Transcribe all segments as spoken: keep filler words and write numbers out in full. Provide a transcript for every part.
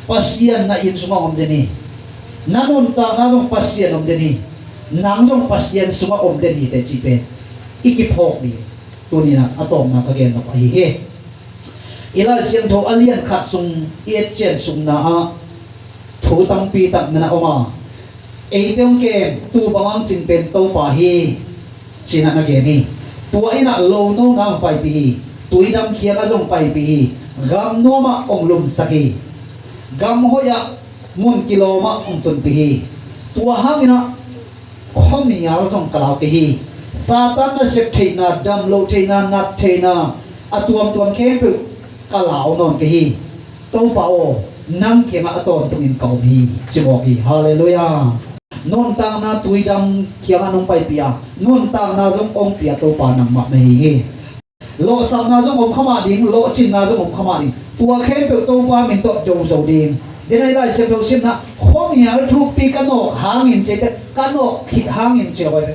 Pasian na inn sungah om den hi. Na nuntakna zong Pasian om den hi. Nang zong Pasian sungah om den hi teh cih pen i kiphawk ding tuni-in ah a tawpna ka gen nop ahi hi. I Lai Siangtho a lian khat sung i et ciang sungna ah thu tampi tak na na om a, eite hong kem tuu bang hong cing pen Topa hi, ci-in ah na gen hi. Tua in ah lo nona hong paipih hi. Tuidam kiangah zong paipih hi. Gam nuamah hong lumsak hi. Gam hoih ah mun kilawm ah hong tunpih hi. Tua hangin ah khuamial zong ka lau kei hi. Satan nasep theihna, dam loh theihna, nat theihna, a tuamtuam khempeuh ka lau nawn kei hi. Topa aw, nang kiangah a tawntungin ka om hi, ci mawk hi. Halleluiah. Nuntakna tuidam kiangah nong paipih a, nuntakna zong hong pia Topa nangmah na hi hi. Lawhsapna zong om kha mah ding, lawhcinna zong om kha mah ding. Tua khempeuh Topa min tawh do zo ding. Denai Lai Siangtho simna, khuamial thukpi ka nawk hangin ci teh, ka nawk khit hangin ci lo ai ve.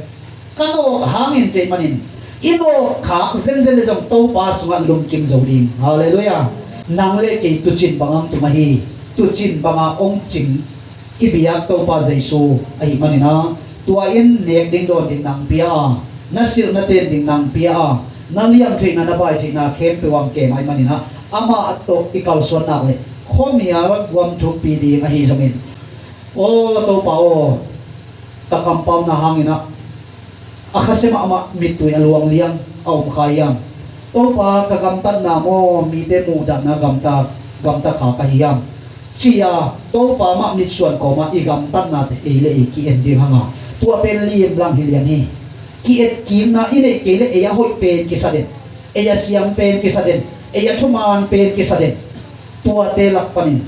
Ka nawk hangin ci manin i nawk khak zenzen le zong Topa sungah lungkim zo ding. Halleluiah. Nang le kei tuucin bang hong tung ahi, tuucin banga hong cing i biak Topa Jesu ahih manin ah, tua in nek ding dawn ding nang pia a, na silh na ten ding nang pia a, na liam theihna na bai theihna khempeuh hong kem ahih manin ah, amah tawh i kalsuan nak leh khuamial guam thukpi ding ahi zongin, aw Topa aw, ka kampauna hangin ah a khasia mahmah mittui a luang liang a om kha hiam? Topa, ka gamtatna maw mite muhdahna gamta, gamta kha ka hi hiam? Ci-a Topa mah mitsuan kawmah i gamtatnate ei le ei ki-en ding hang a, tua pen limlang hi lian hi. Ki-etkikna i neih kei leh ei a hoih pen kisa den, ei a siam pen kisa den, ei a thuman pen kisa den. Tuate lak panin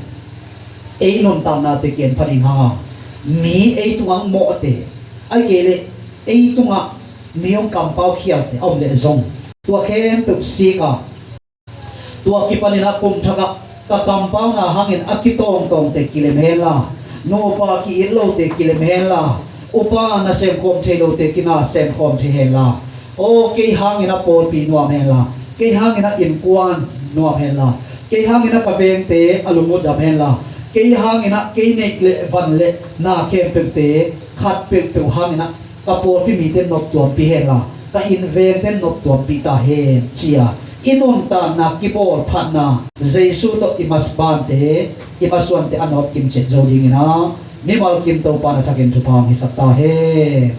ei nuntaknate ki-en pha ding hang a, mi ei tungah mawhte, ahih kei leh ei tungah mi hong kampau khialte a om leh zong, tua khempeuh sik a, tua kipanin ah kum thakah ka kampauna hangin a kitawngtawngte kilem henla, nupa ki-it lote kilem henla, upa na semkhawm thei lote kina semkhawm thei henla, aw kei hangin ah pawlpi nuam henla, kei hangin ah innkuan nuam henla, kei hangin ah ka vengte a lung uh dam henla, kei hangin ah kei neih le van le na khempeuhte khat peuhpeuh hangin ah ka pawlpi mite noptuampih henla, ka innvengte noptuampih ta hen, ci-a i nuntakna kibawl phatna Jesu tawh i masbante, i masuante a nawt kim ciat zo dingin ah mimal kim Topa na thakin thupha hong hisak ta hen.